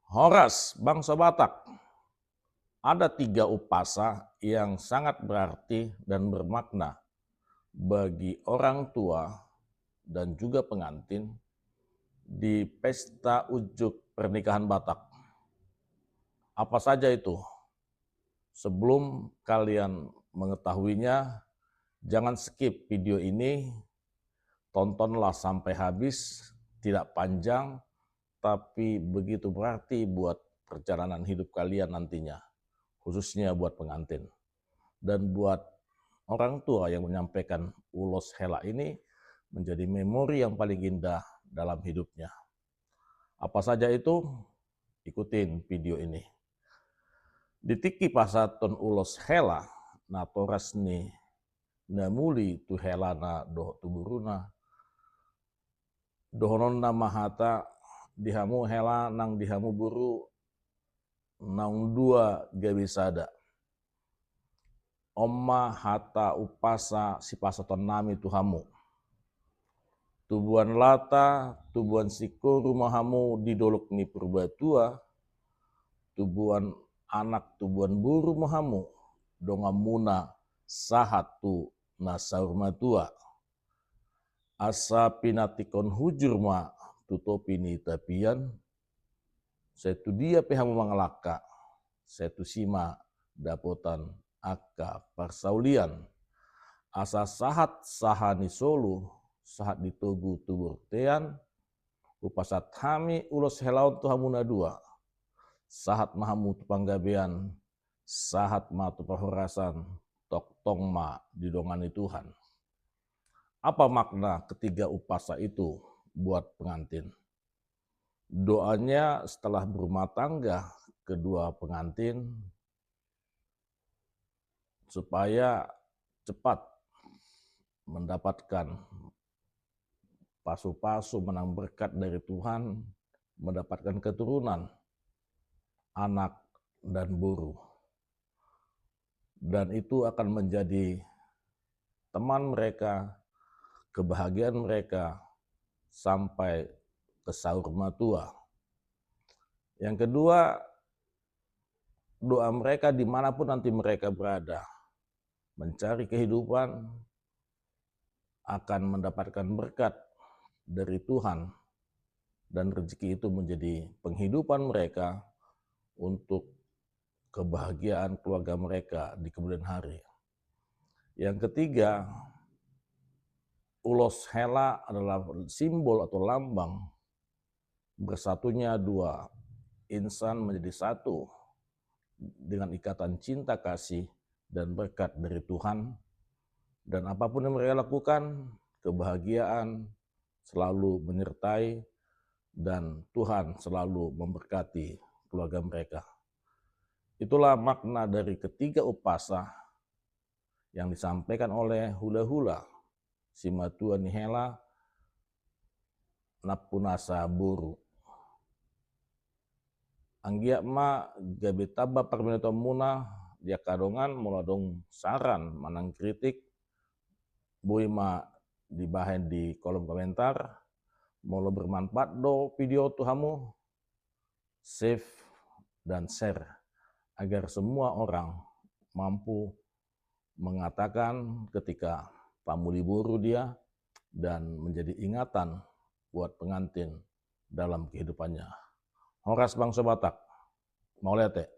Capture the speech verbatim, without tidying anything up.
Horas bangsa Batak. Ada tiga umpasa yang sangat berarti dan bermakna bagi orang tua dan juga pengantin di pesta unjuk pernikahan Batak. Apa saja itu? Sebelum kalian mengetahuinya, jangan skip video ini, tontonlah sampai habis, tidak panjang, tapi begitu berarti buat perjalanan hidup kalian nantinya, khususnya buat pengantin. Dan buat orang tua yang menyampaikan ulos hela ini menjadi memori yang paling indah dalam hidupnya. Apa saja itu? Ikutin video ini. Di tingki pasahaton ulos hela, natoras ni na muli tu helana dohot tu boruna, dohononna ma hata, di hamu hela nang di hamu boru, naung dua gabe sada. On ma hata umpasa sipasahatonnami tu hamu. Tubuan lata, tubuan singkoru ma hamu di dolok ni Purbatua, tubuan anak, tubuan boru ma hamu, donganmuna sahat tu na saur matua. Asa pinantikhon hujur ma tu topi ni tapian, sai tu dia pe hamu mangalangka, sai tusi ma dapotan angka parsaulian. Asa sahat saha ni solu, sahat di togu tu bontean, hupasahat hami ulos hela on tu hamu na dua. Sahat ma hamu tu panggabean, sahat ma tu parhorasan, tongtong ma didongani Tuhan. Apa makna ketiga umpasa itu buat pengantin? Doanya setelah berumah tangga kedua pengantin supaya cepat mendapatkan pasu-pasu manang berkat dari Tuhan, mendapatkan keturunan, anak dan boru. Dan itu akan menjadi teman mereka, kebahagiaan mereka sampai ke saur matua. Yang kedua, doa mereka dimanapun nanti mereka berada, mencari kehidupan, akan mendapatkan berkat dari Tuhan, dan rezeki itu menjadi penghidupan mereka untuk kebahagiaan keluarga mereka di kemudian hari. Yang ketiga, ulos hela adalah simbol atau lambang bersatunya dua insan menjadi satu dengan ikatan cinta kasih dan berkat dari Tuhan. Dan apapun yang mereka lakukan, kebahagiaan selalu menyertai dan Tuhan selalu memberkati keluarga mereka. Itulah makna dari ketiga umpasa yang disampaikan oleh hula-hula simatua ni hela nampunasa boru. Anggiat ma gabe tamba parminotomuna di angka dongan. Molo adong saran manang kritik, boi ma dibahen di kolom komentar. Molo bermanfaat do video tu hamu, save dan share agar semua orang mampu mengatakan ketika pamuli boru dia dan menjadi ingatan buat pengantin dalam kehidupannya. Horas bangso Batak. Mauliate.